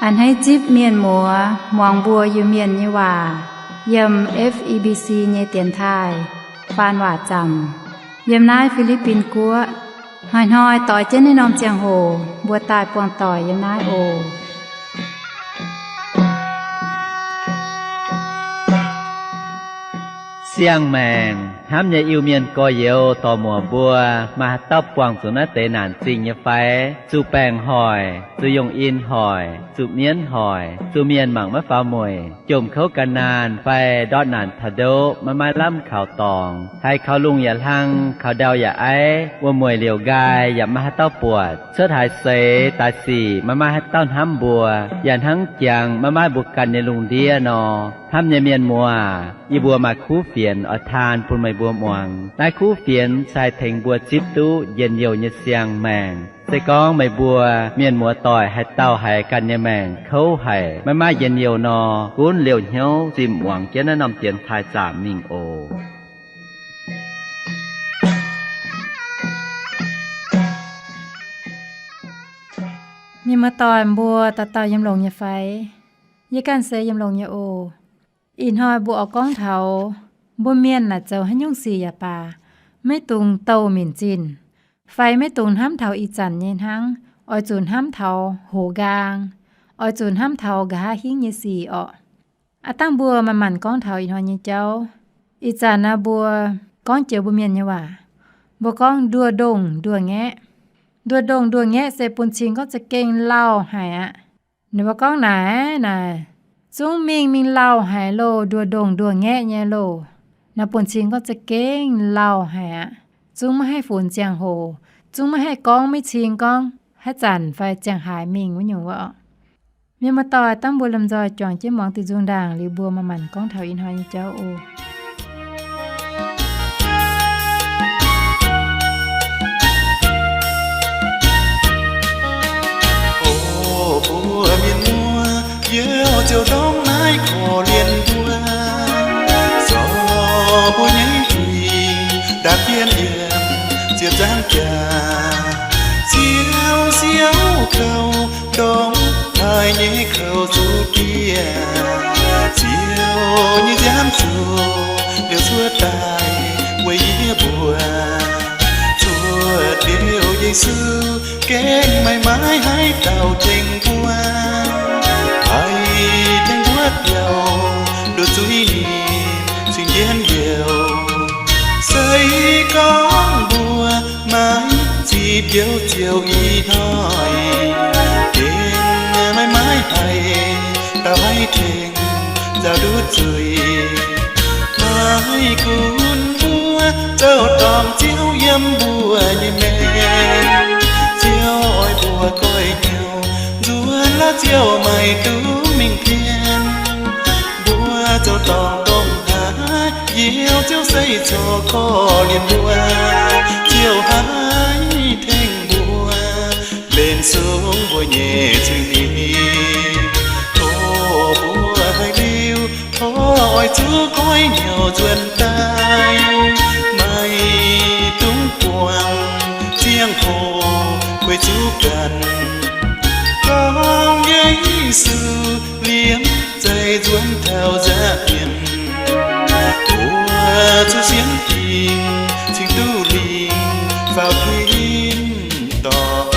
A'hneiv zipv mienh muoz muangx mbuo Iu-Mienh nyei waac yiem F E B C nyei dienx taaih faan waac zaamc yiem naaiv Fi^li^bin Guoqv. Hnoi-hnoi doix jienv naaiv norm ziangh hoc mbuo daaih buangh doic yiem naaiv oc. Siang-maengc hnamv nyei Iu-Mienh gorx-youz dorc-muoc mbuo, maaih haaix dauh buangh zuqc naaiv deix naanc zingh nyei fai? Zuqc baengc hoic, zuqc yongh in hoic, zuqc mienv hoic, zuqc mienh mangc maiv faaux mueic, jomc kouv gan naanh fai ndortv naanc taux ndoqv maiv maaih lamh kaux dorngx, haiz kaux lungh yaac hlang, kaux ndau yaac aiv, wuom-mueic liouc nqaai yaac maiv maaih haaix dauh buatc, cuotv haaix seix daaih sic maiv maaih haaix dauh hnamv mbuo, yaac hnangv jangx maiv maaih mbuo ganh nyei lungh ndiev nor. Hnamv nyei mienh muoz, yie mbuo maaih kuv fienx oix taan bun meih mbuo muangx. Naaiv kuv fienx se haih tengx mbuo zipv duqv njien-youh nyei siang-maengc. Se gorngv meih mbuo mienh muoz doic haaix dauh haiz ganh nyei maengc kouv haic, maiv maaih njien-youh nor, gunv liouh hnyouv zimh muangx jienv naaiv norm dienx taaih zaamc mingh oc. Mienh muoz doic mbuo dauh dauh yiem longx nyei fai? Yie ganh se yiem longx nyei oc. Ih hnoi mbuo oix gorngv taux mbuo mienh naaic zoux haaix nyungc sic yaac baac, maiv dungx douh minc zinh, fai maiv dungx hnamv taux ih zanc nyei hnangv, oix zuqc hnamv taux hoz nqaang, oix zuqc hnamv taux nqa'haav hingv nyei sic orqc. Aav dangh mbuo manc-manc gorngv taux ih hnoi nyei jauv. Ih zanc naaiv mbuo gorngv joux mbuo mienh nyei waac, mbuo gorngv nduoh ndongh nduoh ngaeqv. Nduoh ndongh nduoh ngaeqv se bun cing gorngv za'gengh lauh haic aqv. Ninh mbuo gorngv naaic, naaic zungv mingh mingh lauh haic loh, nduoh ndongh nduoh ngaeqv nyei loh. Naaiv bun cing gorngv za'gengh lauh haic aqv. Zungv maiv haih funx ziangh hoc, zungv maiv haih gorngv maiv cing gorngv haaix zanc fai ziangh haaix mingh wuov nyungc wuov orqc. Mienh muoz-doic, dangh mbuo lomh nzoih juangc jienv muangx diuh nzung ndaangc liuz mbuo manc-manc gorngv taux ih hnoi nyei jauv oc. O mbuo mienh muoz, yie ziouc ndorm naaiv korv-lienh mbuo, zorc mbuo nyei huingx ndaapv jienv yiem ziepc nzaangc jaax, ziouc siouc kouv ndongc haaix nyei kouv zuqc diev, ziouc nyei nziaamv zuqc liouc cuotv daaih weic yie mbuo. Cuotv liuz Yesu gengh maiv maaih haaix dauh tengx mbuo, haih tengx mbuo biaux nduov zuiz ninh cing jienv youh. Se gorngv mbuo maiv zipv youh ziouc ih hnoi, gengh maiv maaih haaix dauh haih tengx nzaaux nduov zuiz. Maiv gunv mbuo zoux dorngc Ziouv yiem mbuo nyei maengc, Ziouv oix mbuo goiv hnyouv nzuonx laaix Ziouv maiv dungx mingh pien. Mbuo zoux dorngc ndongc haaix, Ziouv, Ziouv se corc korv-lienh mbuo, Ziouv haih tengx mbuo mbenc sung mbuo nyei zuiz. O mbuo haiz liuz, tov oix zuqc goiv hnyouv nzuonx daaih, maiv dungx buangh ziangh hoc guei zuqc ganh, gorngv Yesu liemh zeih nzuonx taux nza'hmien, mbuo zuqc sienx fingx cingx duqv lingh faaux tin-dorngh.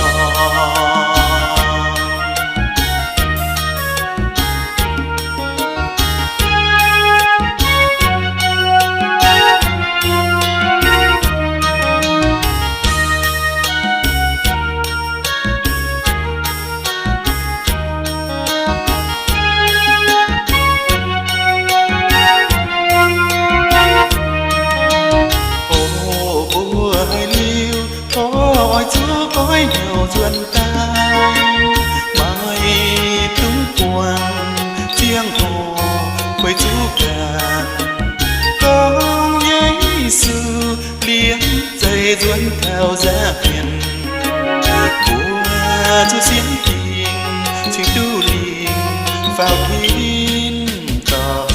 O mbuo haiz liuz, tov oix zuqc goiv hnyouv nzuonx daaih, maiv dungx buangh ziangh hoc guei zuqc ganh, gorngv Yesu liemh zeih nzuonx taux nza'hmien, mbuo zuqc sienx fingx cingx duqv lingh faaux tin-dorngh.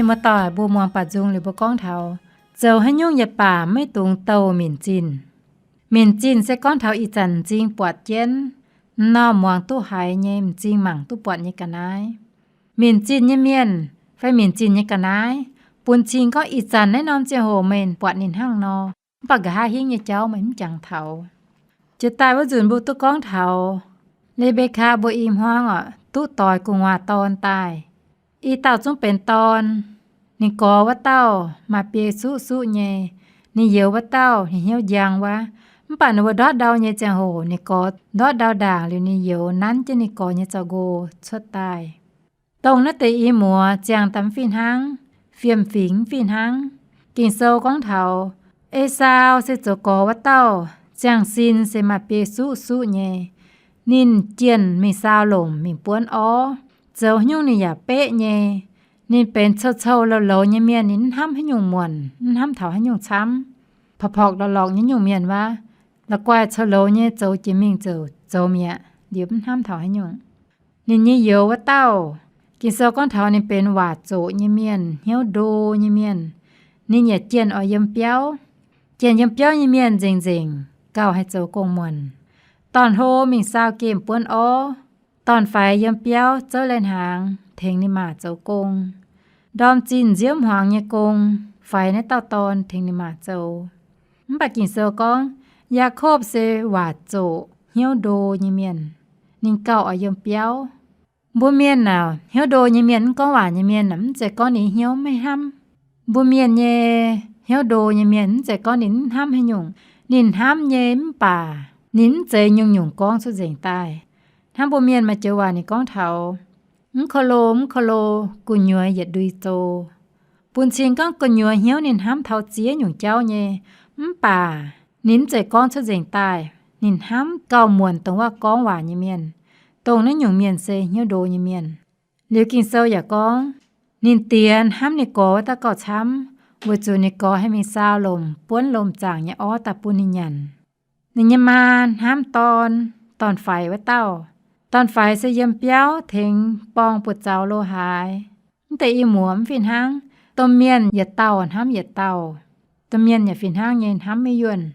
Muoz-doic, mbuo muangx baac nzung liuz mbuo gorngv taux, zoux haaix nyungc yietc baac maiv dungx douh minc zinh. Minc zinh se gorngv taux ih zanc m'zing buatc jienv, m'normh muangx duqv haiz nyei, m'zing mangc duqv buatc nyei ga'naaiv. Minc zinh nyei mienh fai minc zinh nyei ga'naaiv, bun cing gorngv ih zanc naaiv norm ziangh hoc meih buatc ninh hnangv nor, mv baac nqa'haav hingv nyei jauv meih mv jangx taux. Jiex daaih wuov nzunc mbuo duqv gorngv taux Le^mbe^kaa mbuo i hmuangv oc, duqv doix gu'nguaaz dorn daaih. I dauh zungv benx dorn. Ninh gorx wuov dauh maaih biei suqv suqv nyei. Ninh youz wuov dauh ninh hnyouv njang wuov. Mv baac ninh mbuo ndortv ndau nyei ziangh hoc, ninh gorx ndortv ndau ndaangc liuz, ninh youz nanv jienv ninh gorx nyei zoux nqo cuotv daaih. Dongh naaiv deix i muoz ziangh daaih mv fih hnangv, fiem-fingx mv fih hnangv. Ging-Sou gorngv taux Esaau se zoux gorx wuov dauh, ziangh sin se maaih biei suqv suqv nyei. Ninh jienh mingh saau lomc mingh buonv orv, zoux haaix nyungc ninh yaac beqv nyei. Ninh benx cou-cou louz-louz nyei mienh, ninh mv hnamv haaix nyungc muonc, mv hnamv taux haaix nyungc camv. Porv-porv lorqc-lorqc nyei nyungc mienh wuov, la'guaih cou-louz nyei zoux jiex mingh ziouc zoux mi'aqv, liuz mv hnamv taux haaix nyungc. Ninh nyei youz wuov dauh, Ging-Sou gorngv taux ninh benx waac zoqc nyei mienh, hnyouv ndo nyei mienh. Ninh yaac jienh oix yiem biauv. Jienh yiem biauv nyei mienh nzengc-nzengc gauh haih zoux gong-muonc. Dorn-hlo mingh saau gemh buonv orv, dorn-faix yiem biauv zouv lai-hnaangx tengx ninh maa zoux gong. Ndorm-zinh nziouv hmuangx nyei gong, faix naaiv dauh dorn tengx ninh maa zoux. Mv baac Ging-Sou gorngv, Yaakopv se waac zoqc hnyouv ndo nyei mienh, ninh gauh oix yiem biauv. Mbuo mienh naaic, hnyouv ndo nyei mienh, mv gorngv waac nyei mienh naaic, mv zeiz gorngv ninh hnyouv maiv hnamv. Mbuo mienh nyei hnyouv ndo nyei mienh mv zeiz gorngv ninh mv hnamv haaix nyungc. Ninh hnamv nyei mv baac ninh mv zeiz nyungc-nyungc gorngv cuotv nzengc daaih. Hnangv mbuo mienh maaih joux waac ninh gorngv taux, mv ko lo, mv ko lo, gu'nyuoz yietc ndui zoux. Bun cing gorngv gu'nyuoz hnyouv ninh hnamv taux ziex nyungc jauv nyei, mv baac ninh mv zeiz gorngv cuotv nzengc daaih. Ninh hnamv gauh muonc dongh wuov gorngv waac nyei mienh. Dongh naaiv nyungc mienh se hnyouv ndo nyei mienh. Liuz Ging-Sou yaac gorngv, ninh diex hnamv ninh gorx wuov dauh gauh camv, weic zuqc ninh gorx haih mingh saau lomc, buonv lomc zaangc nyei orv daaih bun ninh nyanc. Ninh nyei maa hnamv dorn, dorn-faix wuov dauh. Dorn-faix se yiem biauv tengx borng buoz-zaux lo haaix. Mv deix i muoz mv fih hnangv. Domh mienh yietc dauh hnamv yietc dauh. Domh mienh yaac fih hnangv nyei hnamv maiv yuonh.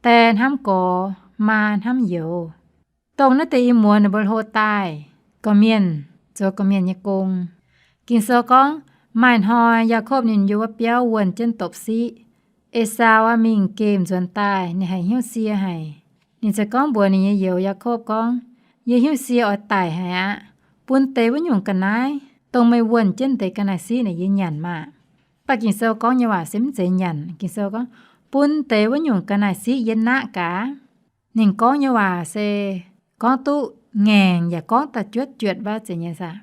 Die hnamv gorx, maa hnamv youz. Dongh naaiv deix i muoz ninh mbuo hlo daaih, gorqv-mienh zoux gorqv-mienh nyei gong. Ging-Sou gorngv, maaih hnoi Yaakopv ninh yiem wuov biauv wuonh jienv dopc-siqv. Esaau mingh gemh nzuonx daaih, ninh haiz hnyouv sie haic. Ninh ziouc gorngv mbuox ninh nyei youz Yaakopv gorngv, yie hnyouv sie oix daic haic aqv. Bun deix wuov nyungc ga'naaiv, dongh meih wuonh jienv deix ga'naaiv-siqv naaic yie nyanc maah! Mv baac Ging-Sou gorngv nyei waac se mv zeiz nyanc. Ging-Sou gorngv, bun deix wuov nyungc ga'naaiv-siqv yie naqv gaax. Ninh gorngv nyei waac se gorngv duqv ngaengc yaac gorngv da'juotv juotc wuov zeiz nyei saah.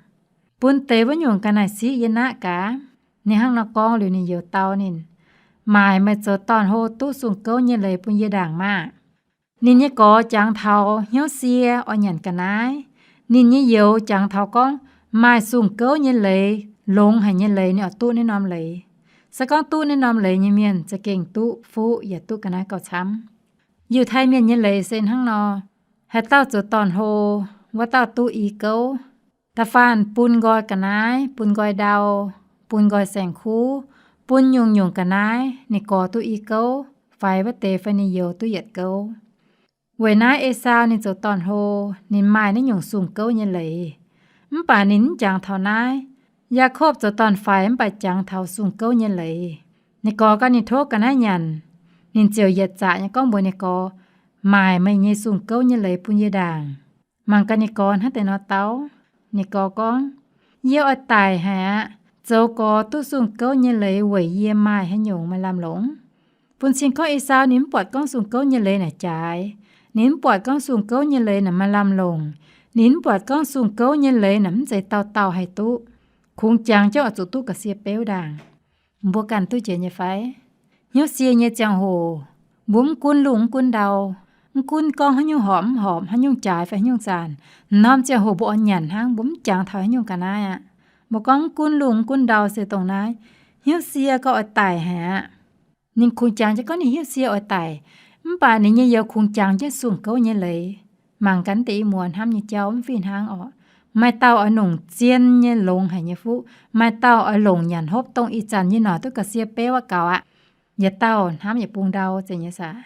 Bun deix wuov nyungc ga'naaiv-siqv yie naqv gaax. Ninh hnangv nor gorngv liuz, ninh youz dau ninh, maaic meih zoux dorn-hlo duqv sung-gouv nyei leiz bun yie ndaangc maah! Ninh nyei gorx jangx taux hnyouv sie oix nyanc ga'naaiv. Ninh nyei youz jangx taux gorngv maaih sung-gouv nyei leiz, longx haic nyei leiz ninh oix duqv naaiv norm leiz. Se gorngv duqv naaiv norm leiz nyei mienh za'gengh duqv fuqv yaac duqv ga'naaiv gauh camv. Yiutai Mienh nyei leiz se hnangv nor, haaix dauh zoux dorn-hlo, wuov dauh duqv i gouv. Da'faanh bun nqoi ga'naaiv, bun nqoi ndau, bun nqoi saeng-kuv, bun nyungc-nyungc ga'naaiv, ninh gorx duqv i gouv, faix wuov deix fai ninh youz duqv yietc gouv. Weic naaiv Esaau ninh zoux dorn-hlo, ninh maaih naaiv nyungc sung-gouv nyei leiz. Mv baac ninh mv jangx taux naaiv. Yaakopv zoux dorn-faix mv baac jangx taux sung-gouv nyei leiz. Ninh gorx ganh ninh tov ga'naaiv nyanc, ninh ziouc yietc zaqc nyei gorngv mbuox ninh gorx, maaic meih nyei sung-gouv nyei leiz bun yie ndaangc. Mangc gaax ninh gorx hnangv deix nor dau. Ninh gorx gorngv, yie oix daic haic aqv. Zoux gorx duqv sung-gouv nyei leiz weic yie maaih haaix nyungc maaih lamh longc? Bun cing gorngv Esaau ninh mv buatc gorngv sung-gouv nyei leiz naaic jaaix. Ninh mv buatc gorngv sung-gouv nyei leiz naaic maaih lamh longc. Ninh mv buatc gorngv sung-gouv nyei leiz naaic mv zeiz dauh dauh haih duqv. Kungx jangx jienv oix zuqc duqv ga'sie beuv ndaangc. Mbuo ganh duqv jiex nyei fai? Hnyouv sie nyei ziangh hoc, mbuo mv gunv lungh mv gunv ndau, mv gunv gorngv haaix nyungc horpc mv horpc, haaix nyungc jaaix fai haaix nyungc zaanc, norm ziangh hoc mbuo oix nyanc hnangv, mbuo mv jangx taux haaix nyungc ga'naaiv aqv. Mbuo gorngv mv gunv lungh mv gunv ndau se dongh naaiv, hnyouv sie gauh oix daic haic aqv. Ninh kungx jangx jienv gorngv ninh hnyouv sie oix daic, mv baac ninh nyei youz kungx jangx jienv sung-gouv nyei leiz. Mangc gaax deix i muoz hnamv nyei jauv mv fih hnangv orqc. Maaih dauh oix longc zien nyei longx haic nyei fuqv. Maaih dauh oix longc nyanc hopv dongh ih zanc nyei noic duqv ga'sie beiv wuov gaux aqv. Yietc dauh hnamv yietc bung ndau zeiz nyei saah.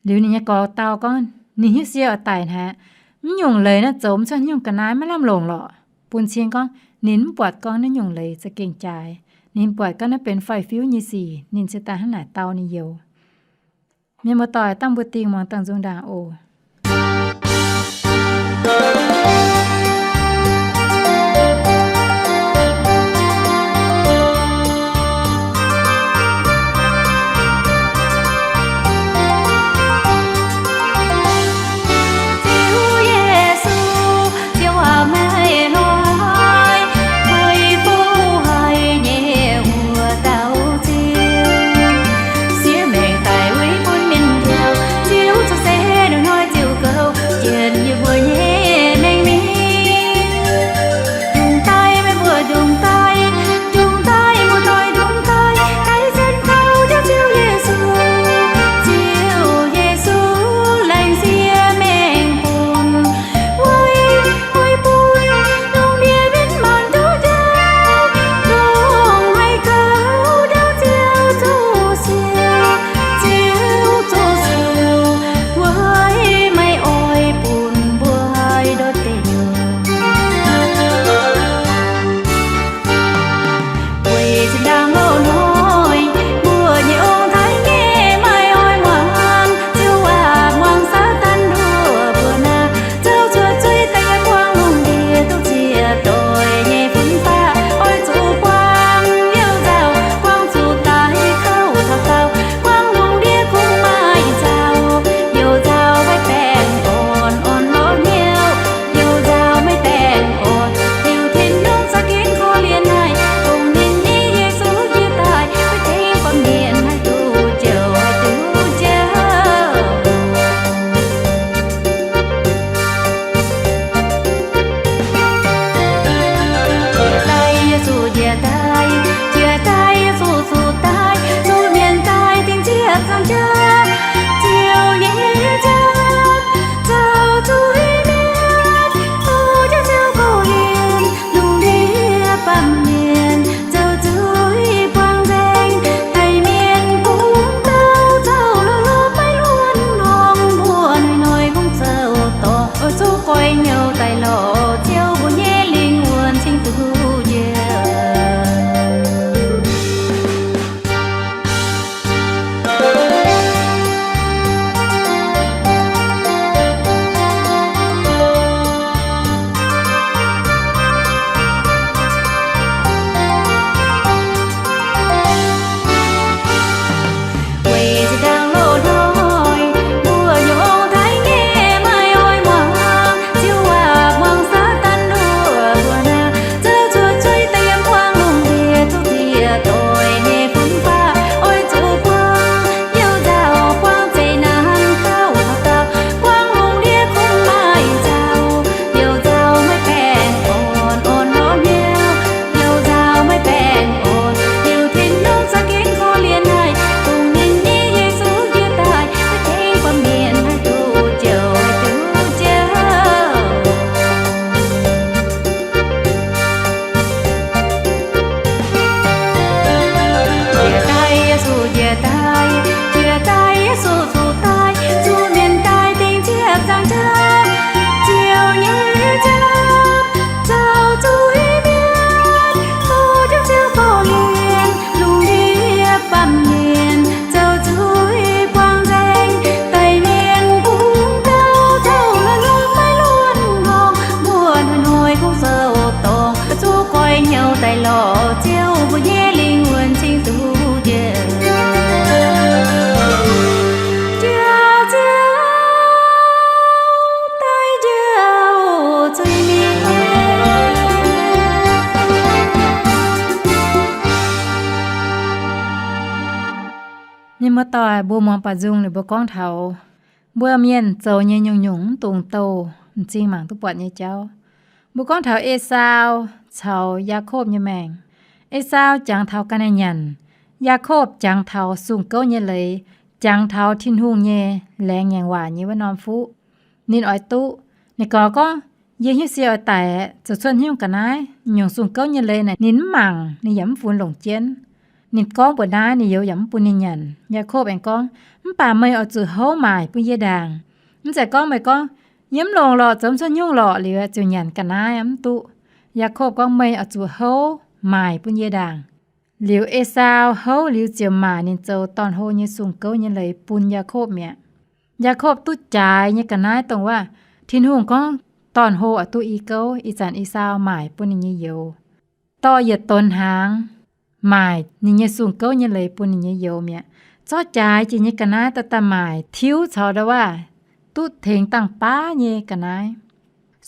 Liuz ninh nyei gorx dau gorngv ninh hiuv sie oix daic hnangv. Mv nyungc leiz naaiv zoux mv cuotv nyungc ga'naaiv maiv lamh longc lorqc. Bun cing gorngv ninh mv buatc gorngv naaiv nyungc leiz za'gengh jaaix. Ninh buatc gorngv naaiv benx faix-fiuv nyei sic, ninh cingx daaih hnangv naaic dau ninh youz. Mienh muoz-doic, dangh mbuo dingh muangx dangh nzung ndaangc oc. Ziouv Yesu, Ziouv aac, meih hnoi, meih fongc haic nyei wuov dauh Ziouv, siev maengc daic weic bun mienh njoux. Ziouv cuotv seix ndongc hnoi ziouc gouv jienv yie mbuo nyei maengc mingh. Ndongc daaih meih mbuo ndongc daaih, ndongc daaih mbuo doic ndongc daaih, daaih sienx kaux Ziouv Yesu. Ziouv Yesu laengz siev maengc bun, weic, weic bun lungh ndiev mienh maanc nduov Ziouv, dongh haih kaux ndau Ziouv zuqc siou, Ziouv zuqc siou, weic meih oix bun mbuo haih ndortv deic nyuoqc. Weic zinh ndaangc loz-hnoi mbuo nyei ong-taaix nyei maaih oix muangx, Ziouv aac, muangx Saadaan nduov mbuo naaic, zoux cuotv zuiz daaih yiem buangv lungh ndiev duqv ziec doic nyei fun-faqv, oix zuqc buangv youh nzauh, buangv zuqc daaih kouv taux daauh, buangv lungh ndiev kungx maaih nzauh, youh nzauh maiv baengh orn, orn lorz hnyouv, youh nzauh maiv baengh orn, liuz Tin-Hungh za'gengh korv-lienh haic, dongh ninh nyei Yesu njiec daaih, maiv tengx baamh mienh haih duqv njoux, haih duqv njoux. Njiec daaih Yesu njiec daaih, njiec daaih Yesu zuqc daaih, zuqc mienh daaih dingc ziepc nzaangc jaav, Ziouv nyei jaav, zoux zuiz mienv, bun jienv Ziouv korv-lienh, lungh ndiev baamh mienh, zoux zuiz buangh nzaeng, daic mienh bungx douh, zoux lorh lorh maiv luonx horngh, mbuo hnoi-hnoi kungx zoux dorngc, oix zuqc goix hnyouv daaih lorz Ziouv, mbuo nyei lingh wuonh cingx duqv njoux. Weic zinh ndaangc loz-hnoi mbuo nyei ong-taaix nyei maaih oix muangx, Ziouv aac, muangx Saadaan nduov mbuo naaic, zoux cuotv zuiz daaih yiem buangv lungh ndiev duqv ziec doic nyei fun-faqv, oix zuqc buangv youh nzauh, buangv zeqc naanc kouv taux daauh, buangv lungh ndiev kungx maaih nzauh, youh nzauh maiv baengh orn, orn lorz hnyouv, youh nzauh maiv baengh orn, liuz Tin-Hungh za'gengh korv-lienh haic, dongh ninh nyei Yesu njiec daaih, maiv tengx baamh mienh haih duqv njoux, haih duqv njoux. Njiec daaih Yesu njiec daaih, njiec daaih Yesu zuqc daaih, zuqc mienh daaih dingc ziepc nzaangc jaav, Ziouv nyei jaav, zoux zuiz mienv, bun jienv Ziouv korv-lienh, lungh ndiev baamh mienh, zoux zuiz buangh nzaeng, daic mienh bungx douh, zoux lorh lorh maiv luonx horngh, mbuo hnoi-hnoi kungx zoux dorngc, zuqc goix hnyouv daaih lorz Ziouv, mbuo nyei lingh wuonh cingx duqv njoux. Njoux Ziouv daaih njoux zuiz-mienh. Mienh muoz-doic, mbuo muangx baac nzung ninh mbuo gorngv taux mbuo mienh zoux nyei nyungc-nyungc mv dungx douh m'zing mangc duqv buatc nyei jauv. Mbuo gorngv taux Esaau caux Yaakopv nyei maengc. Esaau jangx taux ga'naaiv nyanc, Yaakopv jangx taux sung gouv nyei leiz, jangx taux Tin-Hungh nyei laengz ngaengc waac nyei wuov norm fuqv. Ninh oix duqv, ninh gorngv gorngv, Yie hnyouv sie oix daic, zoux cuotv haaix nyungc ga'naaiv? Nyungc sung gouv nyei leiz naaic ninh mv mangc, ninh yaac mv funx longc jienv. Ninh gorngv mbuox naaiv, ninh youz yaac mv bun ninh nyanc. Yaakopv aengx gorngv, Mv baac meih oix zuqc houv maaic bun yie ndaangc. Mv zeiz gorngv meih gorngv, Yie mv longc lorqc, zoux mv cuotv haaix nyungc lorqc, liuz zuqc nyanc ga'naaiv, mv duqv. Yaakopv gorngv, Meih oix zuqc houv maaic bun yie ndaangc. Liuz Esaau houv liuz ziouc maaic ninh zoux dorn-hlo nyei sung gouv nyei leiz bun Yaakopv mi'aqv. Yaakopv duqv jaaix nyei ga'naaiv dongh waac Tin-Hungh gorngv dorn-hlo oix duqv i gouv, ih zanc Esaau maaic bun ninh nyei youz. Dorh yietc donx hnaangx maaic ninh nyei sung gouv nyei leiz bun ninh nyei youz mi'aqv. Zorqv jaaix jiex nyei ga'naaiv daaih daaih maaic tiuv caux ndau waac duqv tengx dangh baav nyei ga'naaiv.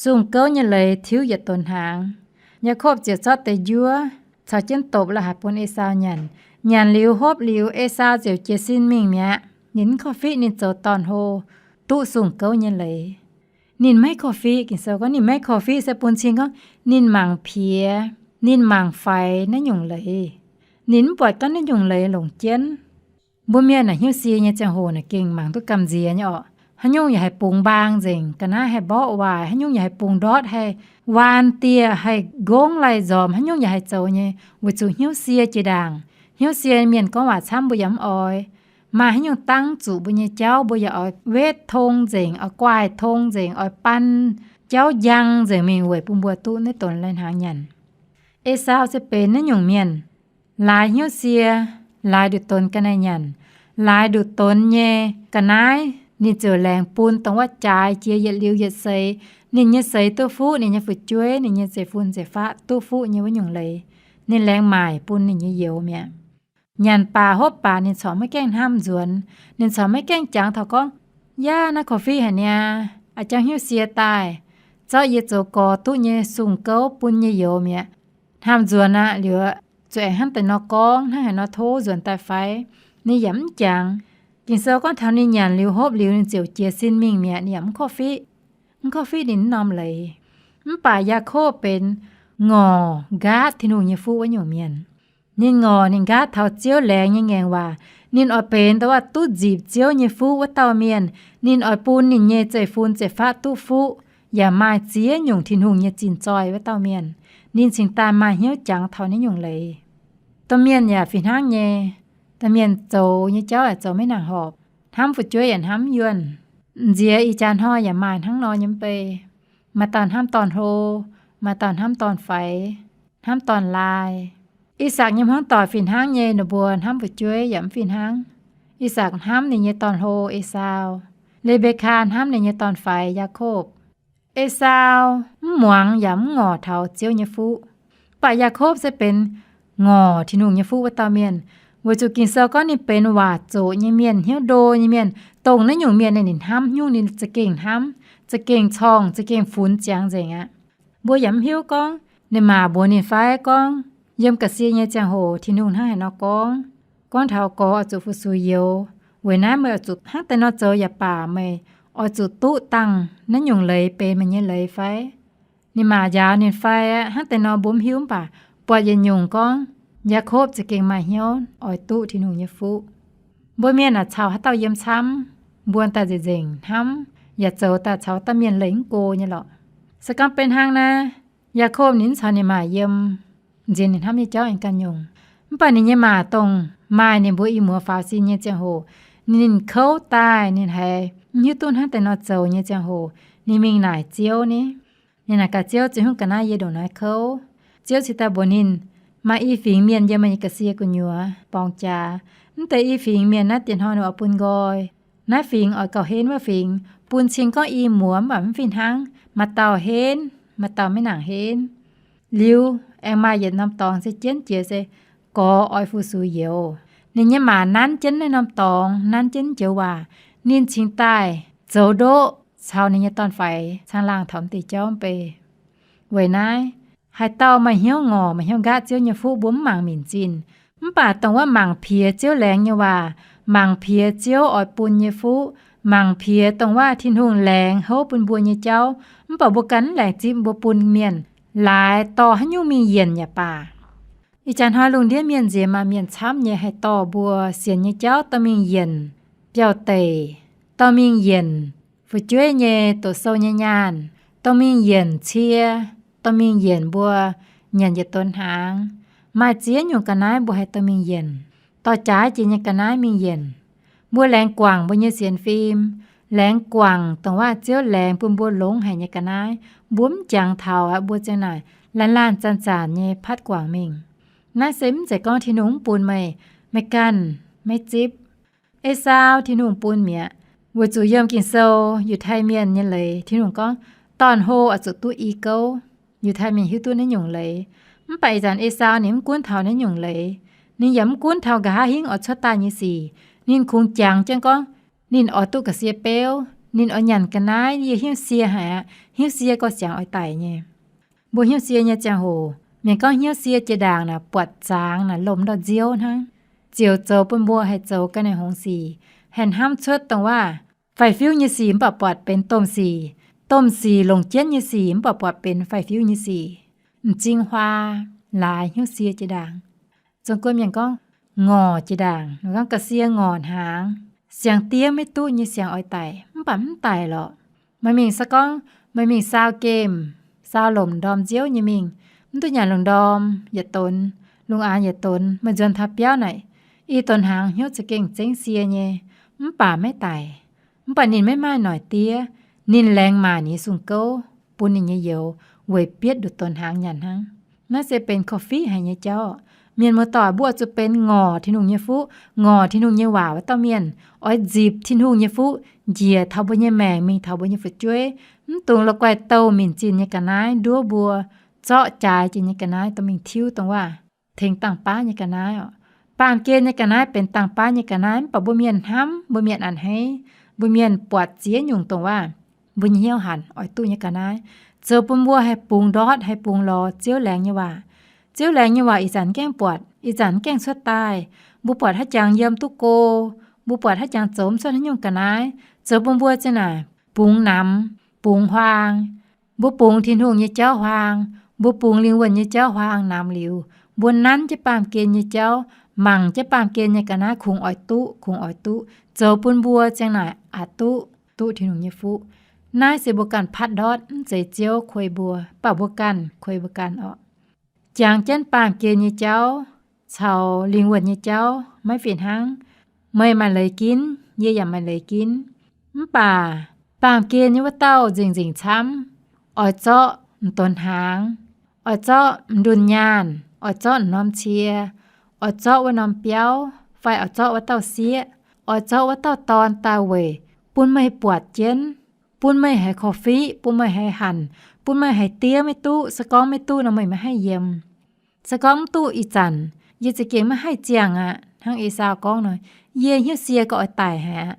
Sung gouv nyei leiz tiuv yietc donx hnaangx. Yaakopv ziouc zorqv deix njuov caux jienv dopc la'haaix bun Esaau nyanc. Nyanc liuz hopv liuz, Esaau ziouc jiez sin mingh mi'aqv. Ninh mv korv-fiqv ninh zoux dorn-hlo duqv sung gouv nyei leiz. Ninh maiv korv-fiqv, Ging-Sou gorngv ninh maiv korv-fiqv se bun cing gorngv ninh mangc piex, ninh mangc faix naaiv nyungc leiz. Ninh mv buatc gorngv naaiv nyungc leiz longc jienv. Mbuo mienh naaic hnyouv sie nyei ziangh hoc naaic gengh mangc duqv gamh nziex nyei orqc. Haaix nyungc yaac haih bungx mbaang nzengc, ga'naaiv haih mborqv waaic, haaix nyungc yaac haih bungx ndortv, haih waan dieh, haih nqongv laih nzormc, haaix nyungc yaac haih zoux nyei, weic zuqc hnyouv sie jiex ndaangc. Hnyouv sie mienh gorngv waac camv mbuo yaac mv oix. Maaih haaix nyungc dangv zuqc mbuo nyei jauv, mbuo yaac oix wetv tong nzengc, oix guaaih tong nzengc, oix ban jauv njang nzengc mingh weic bun mbuo duqv naaiv donx lai-hnaangx nyanc. Esaau se benx naaiv nyungc mienh, laaix hnyouv sie, laaix nduqc donx ga'naaiv nyanc, laaix nduqc donx nyei ga'naaiv ninh ziouc laengz bun dongh wuov jaaix jiex yietc liuz yietc seix, ninh nyei seix duqv fuqv, ninh nyei fu'jueiv, ninh nyei zeiv-fun zeiv-faqv duqv fuqv nyei wuov nyungc leiz, ninh laengz maaic bun ninh nyei youz mi'aqv. Nyanc baac hopv baac ninh corc maiv gaengh hnamv nzuonx, ninh corc maiv gaengh jangx taux gorngv, Yaac naaiv korv-fiqv haic niaa, a'jang hnyouv sie daaih, zorqv yie zoux gorx duqv nyei sung gouv bun nyei youz mi'aqv. Hnamv nzuonx aqv, liuz zuqc aengx hnangv deix nor gorngv, hnangv haaix nor tov nzuonx daaih fai? Ninh yaac mv jangx. Ging-Sou gorngv taux ninh nyanc liuz hopv liuz ninh ziouc jiez sin mingh mi'aqv, ninh yaac mv korv-fiqv. Mv korv-fiqv ninh wuov norm leiz. Mv baac Yaakopv benx ngorc nqaatv Tin-Hungh nyei fuqv wuov nyungc mienh. Ninh ngorc ninh nqaatv taux Ziouv laengz nyei ngaengc waac. Ninh oix benx dongh wuov duqv nzipc Ziouv nyei fuqv wuov dauh mienh. Ninh oix bun ninh nyei zeiv-fun zeiv-faqv duqv fuqv, yaac maaih ziex nyungc Tin-Hungh nyei zinh zoih wuov dauh mienh. Ninh cingx daaih maaih hnyouv jangx taux naaiv nyungc leiz. Domh mienh yaac fih hnangv nyei. Domh mienh zoux nyei jauv yaac zoux maiv nangc horpc. Hnamv fu'jueiv yaac hnamv yuonh. Nziex ih jaax hnoi yaac maaih hnangv nor nyei mv bei. Maaih dauh hnamv dorn-hlo, maaih dauh hnamv dorn-faix, hnamv dorn-laai. Isaak nyei hmuangv doic fih hnangv nyei, ninh mbuo hnamv fu'jueiv yaac mv fih hnangv. Isaak hnamv ninh nyei dorn-hlo, Esaau. Le^mbe^kaa hnamv ninh nyei dorn-faix, Yaakopv. Esaau mv muangx yaac mv ngorc taux Ziouv nyei fuqv. Mv baac Yaakopv se benx ngorc Tin-Hungh nyei fuqv wuov dauh mienh, weic zuqc Ging-Sou gorngv ninh benx waac zoqc nyei mienh, hnyouv ndo nyei mienh. Dongh naaiv nyungc mienh ninh hnamv nyungc ninh za'gengh hnamv, za'gengh corngh, za'gengh funx ziangx nzengc aqv. Mbuo yaac mv hiuv gorngv ninh maa mbuox ninh fai gorngv, yiem ga'sie nyei ziangh hoc Tin-Hungh hnangv haaix nor gorngv, gorngv taux gorx oix zuqc fu-sux youz. Weic naaiv meih oix zuqc hnangv deix nor zoux yaac baac meih oix zuqc duqv dangh naaiv nyungc leiz benx meih nyei leiz fai? Ninh maa njaaux ninh fai aqv, hnangv deix nor mbuo mv hiuv, mv baac buatc yietc nyungc gorngv Yaakopv za'gengh maaih hnyouv oix duqv Tin-Hungh nyei fuqv. Mbuo mienh aah, caux haaix dauh yiem camv, mbuo daaih nzengc-nzengc hnamv yaac zoux daaih caux dauh mienh leih mv go nyei lorqc. Se gorngv beiv hnangv naaiv, Yaakopv ninh mv caux ninh maa yiem, nziex ninh hnamv nyei jauv aengx ganh nyungc. Mv baac ninh nyei maa dongh maaih ninh mbuo i muoz faaux sin nyei ziangh hoc, ninh kouv daaih ninh haiz mv hiuv duqv hnangv deix nor zoux nyei ziangh hoc, ninh mingh naaic Ziouv ni. Ninh naaic gaax Ziouv, Ziouv, hungh ga'naaiv yie ndongc naaiv kouv. Ziouv cingx daaih mbuox ninh, maaih i fingx mienh yiem meih nyei ga'sie gu'nyuoz borngz jaax. Mv deix i fingx mienh naaiv diex hnoi ninh oix bun nqoi. Naaiv fingx oix gauh henv wuov fingx, bun cing gorngv i muoz mv baac mv fih hnangv, maaih dauh henv, maaih dauh maiv nangc henv. Liuz aengx maaih yietc norm dorngx se jienv jiex se gorx oix fu-sux youz. Ninh nyei maa nanv jienv naaiv norm dorngx, nanv jienv joux waac, ninh cingx daaih zoux ndoqv caux ninh nyei dorn-faix caangh laangh taux mv deix jauv mv bei. Weic naaiv, haaix dauh maaih hnyouv ngorc, maaih hnyouv nqaatv Ziouv nyei fuqv, mbuo mv mangc minc zinh. Mv baac dongh wuov mangc piex Ziouv laengz nyei waac, mangc piex Ziouv oix bun nyei fuqv, mangc piex dongh wuov Tin-Hungh laengz houv bun mbuo nyei jauv, mv baac mbuo ganh mv laengz zipv, mbuo bun mienh laaix dorh haaix nyungc mingh yienc yaac baac. Ih jaax hnoi lungh ndiev mienh nziex maaih mienh camv nyei haih dorh mbuo sienx nyei jauv dorh mingh yienc biauv-deic, dorh mingh yienc fu'jueiv nyei doqc sou nyei nyaanh, dorh mingh yienc cie, dorh mingh yienc mbuo nyanc yietc donx hnaangx. Maaih ziex nyungc ga'naaiv mbuo haih dorh mingh yienc, dorh jaaix jiex nyei ga'naaiv mingh yienc. Mbuo laengz guangc mbuo nyei sienx fim, laengz guangc dongh waac Ziouv laengz bun mbuo longx haic nyei ga'naaiv, mbuo mv jangx taux aqv. Mbuo ziang naaic laanh laanh zanc-zanc nyei patv guangc mingh. Naaiv se mv zeiz gorngv Tin-Hungh mv bun meih, meih ganh maiv zipv. Esaau Tin-Hungh bun mi'aqv. Weic zuqc yiem Ging-Sou Yiutai Mienh nyei leiz Tin-Hungh gorngv, dorn-hlo oix zuqc duqv i gouv. Yiutai Mienh hiuv duqv naaiv nyungc leiz. Mv baac ih zanc Esaau ninh mv gunv taux naaiv nyungc leiz. Ninh yaac mv gunv taux nqa'haav hingv oix cuotv daaih nyei sic. Ninh kungx jangx jienv gorngv ninh oix duqv ga'sie beuv, ninh oix nyanc ga'naaiv, yie hnyouv sie haic aqv. Hnyouv sie gorx siangx oix daic nyei. Mbuo hnyouv sie nyei ziangh hoc, mienh gorngv hnyouv sie jiex ndaangc naaic buatc zaangz naaic lomh ndorh nziouv hnangv, ziouc zoux bun mbuo haih zoux ga'naaiv hngongx sic, haih hnamv cuotv dongh waac faix-fiuv nyei sic mv baac buatc benx domh sic, domh sic longc jienv nyei sic mv baac buatc benx faix-fiuv nyei sic. M'zing huaa, laaix hnyouv sie jiex ndaangc. Zong guon mienh gorngv ngorc jiex ndaangc, gorngv ga'sie ngorc hnaangx, siang diev maiv duqv nyei siang oix daic, mv baac mv daic lorqc. Meih mingh se gorngv meih mingh saau gemh, saau lomc ndorm nziouv nyei mingh, mv duqv nyanc lungh ndorm yietc donx, lungh aanx yietc donx, meih nzuonx taux biauv naaic, i donx hnaangx hnyouv za'gengh zengv sie nyei, mv baac maiv daic. Mv baac ninh maiv maaih noic diev, ninh laengz maanc nyei sung-gouv bun ninh nyei youz weic bietv nduqc donx hnaangx nyanc hnangv. Naaiv se benx korv-fiqv haic nyei jauv. Mienh muoz-doic, mbuo oix zuqc benx ngorc Tin-Hungh nyei fuqv, ngorc Tin-Hungh nyei waac wuov dauh mienh, oix nzipc Tin-Hungh nyei fuqv njiec taux mbuo nyei maengc mingh taux mbuo nyei fu'jueiv. Mv dungx la'guaih douh minc zinh nyei ga'naaiv nduov mbuo, zorqv jaaix jiex nyei ga'naaiv dorh mingh tiuv dongh waac tengx dangh baav nyei ga'naaiv oc. Baamh gen nyei ga'naaiv benx dangh baav nyei ga'naaiv, mv baac mbuo mienh hnamv, mbuo mienh a'hneiv, mbuo mienh buatc ziex nyungc dongh waac mbuo nyei hnyouv hanc oix duqv nyei ga'naaiv, zoux bun mbuo haih bungx ndortv, haih bungx lorz Ziouv laengz nyei waac. Ziouv laengz nyei waac ih zanc mv gaengh buatc, ih zanc mv gaengh cuotv daaih. Mbuo buatc haaix jangx yiem duqv go, mbuo buatc haaix jangx zoux mv cuotv haaix nyungc ga'naaiv, zoux bun mbuo ziang naaic bungx namx, bungx huaang. Mbuo bungx Tin-Hungh nyei jauv huaang, mbuo bungx lingh wuonh nyei jauv huaang namx liuz, mbuo nanv jienv baamh gen nyei jauv, mangc jienv baamh gen nyei ga'naaiv kungx oix duqv, kungx oix duqv, zoux bun mbuo ziang naaic aqc duqv, duqv Tin-Hungh nyei fuqv. Naaiv se mbuo ganh patv ndortv, mv zeiz Ziouv kuei mbuo, mv baac mbuo ganh kuei mbuo ganh oc. Jangx jienv baamh gen nyei jauv caux lingh wuonh nyei jauv maiv fih hnangv. Meih maaih leiz ginv, yie yaac maaih leiz ginv. Mv baac baamh gen nyei wuov dauh nzengc-nzengc camv, oix zorqv m'donx hnaangx, oix zorqv m'ndunh nyaanh, oix zorqv m'norm cie, oix zorqv wuov norm biauv, fai oix zorqv wuov dauh sieqv, oix zorqv wuov dauh dorn daaih weic bun meih buatc jienv, bun meih haiz korv-fiqv, bun meih haiz hanc, bun meih haiz diev maiv duqv. Se gorngv maiv duqv nor meih maiv haih yiem. Se gorngv mv duqv ih zanc, yie za'gengh maiv haih ziangh aqv. Hnangv Esaau gorngv nor, yie hnyouv sie gau oix daic haic aqv.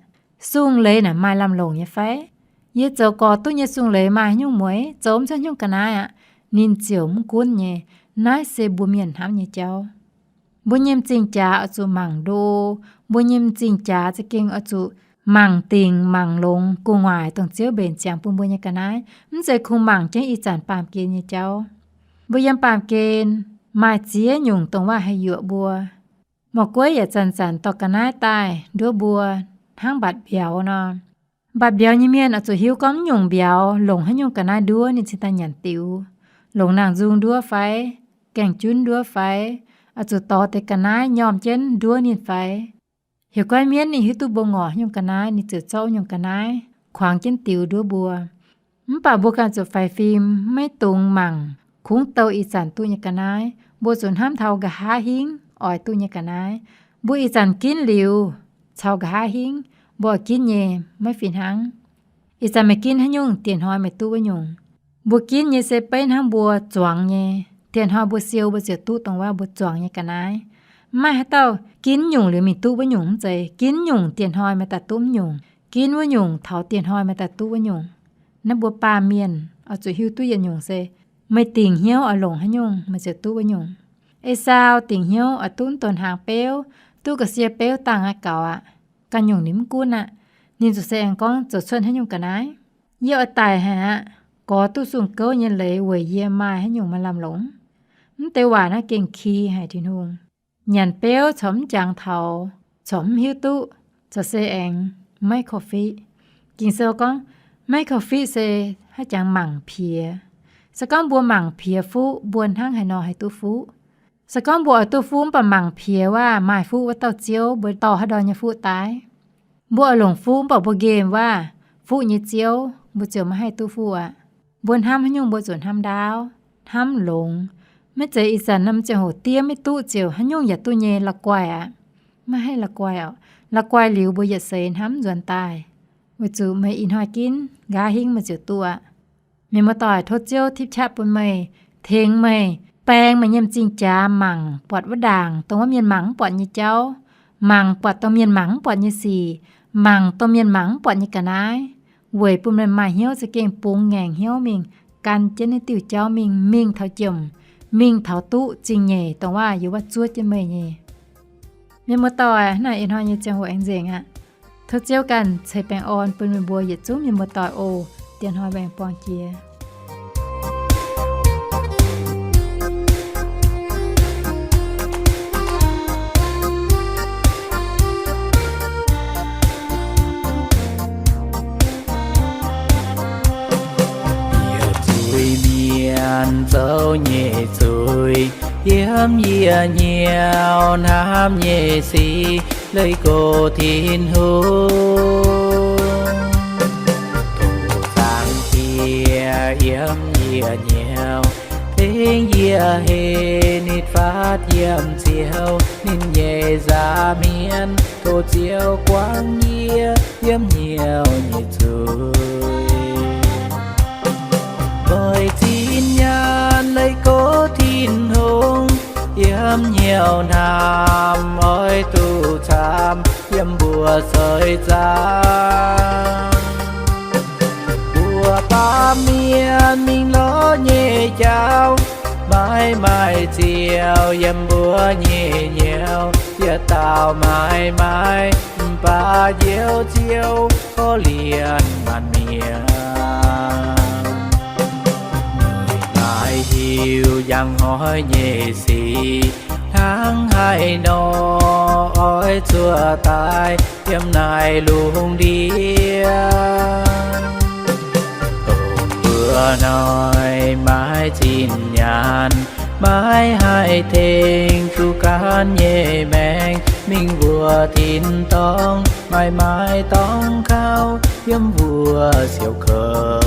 Sung-leiz naaic maaih lamh longc nyei fai? Yie zoux gorx duqv nyei sung-leiz maaih haaix nyungc mueiz, zoux mv cuotv haaix nyungc ga'naaiv aqv. Ninh ziouc mv gunv nyei. Naaiv se mbuo mienh hnamv nyei jauv. Mbuo nyei m'zing jaax oix zuqc mangc ndo. Mbuo nyei m'zing jaax za'gengh oix zuqc mangc dingc mangc longx gu'nguaaic dongh Ziouv mbenc ziangx bun mbuo nyei ga'naaiv, mv zeiz kungx mangc jienv ih zanc baamh gen nyei jauv. Mbuo yiem baamh gen maaih ziex nyungc dongh waac haih yuoqc mbuo. Morc gueiv yaac zanc-zanc dorh ga'naaiv daaih nduov mbuo hnangv mbatc mbiauz nor. Mbatc mbiauz nyei mienh oix zuqc hiuv gorngv mv nyungc mbiauz longc haaix nyungc ga'naaiv nduov ninh cingx daaih nyanc diux. Longc nangh nzung nduov fai, gaeng-junv nduov fai, oix zuqc dorh deix ga'naaiv nyormh jienv nduov ninh fai. Heuc guaiv mienv ninh hiuv duqv mbuo ngorc haaix nyungc ga'naaiv, ninh ziouc zorqv wuov nyungc ga'naaiv kuangx jienv diux nduov mbuo. Mv baac mbuo ganh zuqc faix fim, maiv dungx mangc kungx douh ih zanc duqv nyei ga'naaiv. Mbuo zuqc hnamv taux nqa'haav hingv oix duqv nyei ga'naaiv. Mbuo ih zanc ginv liuz, caux nqa'haav hingv mbuo oix ginv nyei maiv fih hnangv. Ih zanc meih ginv haaix nyungc, dieh hnoi meih duqv wuov nyungc. Mbuo ginv nyei se beiv hnangv mbuo zuangx nyei. Dieh hnoi mbuo siou mbuo ziouc duqv dongh waac mbuo zuangx nyei ga'naaiv. Mv maaih haaix dauh ginv nyungc liuz mingh duqv wuov nyungc, mv zeiz ginv nyungc dieh hnoi meih daaih duqv mv nyungc, ginv wuov nyungc taux dieh hnoi meih daaih duqv wuov nyungc. Naaiv mbuo baamh mienh oix zuqc hiuv duqv yietc nyungc se, meih dingc hnyouv oix longc haaix nyungc meih ziouc duqv wuov nyungc. Esaau dingc hnyouv oix duqv donx hnaangx beuv, duqv ga'sie beuv dangh aqv gaux aqv. Ganh nyungc ninh mv gunv aqv. Ninh zuqc se aengx gorngv zoux cuotv haaix nyungc ga'naaiv. Yie oix daic haic aqv. Gorx duqv sung gouv nyei leiz weic yie maaih haaix nyungc maaih lamh longc? Mv deix waac naaiv gengh ki haic Tin-Hungh. Nyanc beuv corc mv jangx taux, corc mv hiuv duqv, corc se aengx maiv korv-fiqv. Ging-Sou gorngv, maiv korv-fiqv se Haaix jangx mangc piex. Se gorngv mbuo mangc piex fuqv, mbuo hnangv haaix nor haih duqv fuqv? Se gorngv mbuo oix duqv fuqv mv baac mangc piex waac, maaih fuqv wuov dauh Ziouv, mbuo dorh haaix ndau nyei fuqv daaih? Mbuo oix longc fuqv mv baac mbuo nqemh waac, fuqv nyei Ziouv, mbuo ziouc maiv haih duqv fuqv aqv. Mbuo hnamv haaix nyungc mbuo zuqc hnamv ndaauv, hnamv longx. Maiv zeiz ih zanc norm ziangh hoc diev maiv duqv ziouc haaix nyungc yaac duqv nyei, la'guaih aqv. Maiv haih la'guaih oc. La'guaih liuz mbuo yietc seix hnamv nzuonx daaih. Weic zuqc meih ih hnoi ginv nqa'haav hingv meih ziouc duqv aqv. Mienh muoz-doic, tov Ziouv tipv qaqv bun meih, tengx meih, baeng meih nyei m'zing jaax mangc buatc wuov ndaangc dongh wuov mienh mangc mv buatc nyei jauv, mangc buatc dongh mienh mangc mv buatc nyei sic, mangc dongh mienh mangc mv buatc nyei ga'naaiv, weic bun meih maaih hnyouv za'gengh bungx ngaengc hnyouv mingh gan jienv naaiv diuh jauv mingh, mingh taux jomc, mingh taux duqv zingh nyeic dongh waac yiem wuov zuov jienv meih nyei. Mienh muoz-doic, naaiv ih hnoi nyei ziangh hoc aengx nzengc aqv. Tov Ziouv ganh ceix baengh orn bun meih mbuo yietc zungv mienh muoz-doic oc. Diex hnoi mbuo aengx buangh jiex. Yie zuiz-mienh zoux nyei zuiz, yiem yie hnyouv hnamv nyei sic, leih go Tin-Hungh. Dongh zaangc Diex yiem yie hnyouv, tengx yie heh nitv fatv yiem Ziouv ninh nyei nza'hmien. Tov Ziouv guangc yie yiem hnyouv nyei zuiz. Meih zinh nyaanh leih go Tin-Hungh, yiem hnyouv hnamv oix duqv camv yiem mbuo seix zaangc. Mbuo baamh mienh mingh lorz nyei jauv, maiv maaih Ziouv yiem mbuo nyei hnyouv, yietc dauh maiv maaih, mv baac Njoux Ziouv korv-lienh maanc mienh. Meih maaih hiuv njang hnoi nyei sic, hnangv haaix nor oix zuov daaih yiem naaiv lungh ndiev. Dongh mbuo hnoi maiv zinh nyaanh, maiv haih tengx zuqc gaanv nyei maengc mingh mbuox tin-dorngh, maaih maaih dorngx kaux yiem mbuo siouc kouv.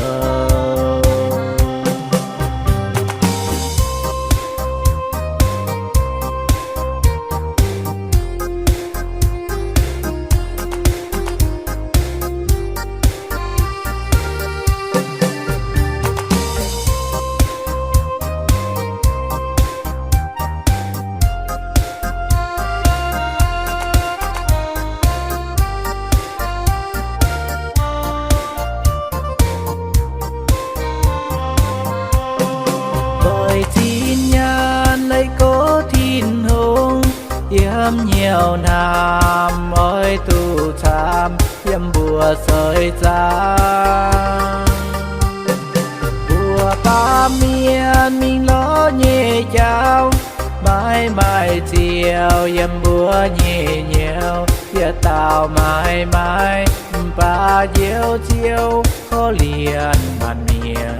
Meih zinh nyaanh leih go Tin-Hungh, yiem hnyouv hnamv oix duqv camv yiem mbuo seix zaangc. Mbuo baamh mienh mingh lorz nyei jauv, maiv maaih Ziouv yiem mbuo nyei hnyouv, yietc dauh maiv maaih, mv baac Njoux Ziouv korv-lienh maanc mienh.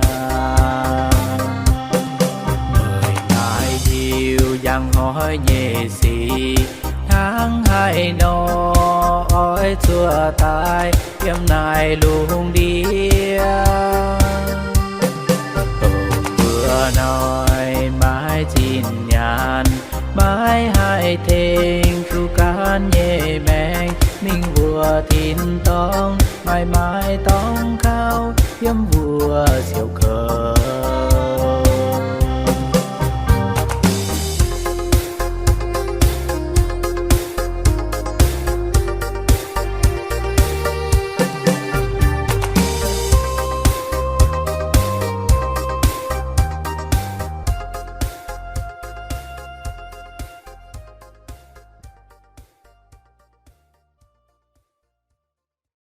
Meih maaih hiuv njang hnoi nyei sic, hnangv haaix nor oix zuov daaih yiem naaiv lungh ndiev. Dongh mbuo hnoi maiv zinh nyaanh, maiv haih tengx zuqc gaanv nyei maengc mingh mbuox tin-dorngh, maaih maaih dorngx kaux yiem mbuo siouc kouv.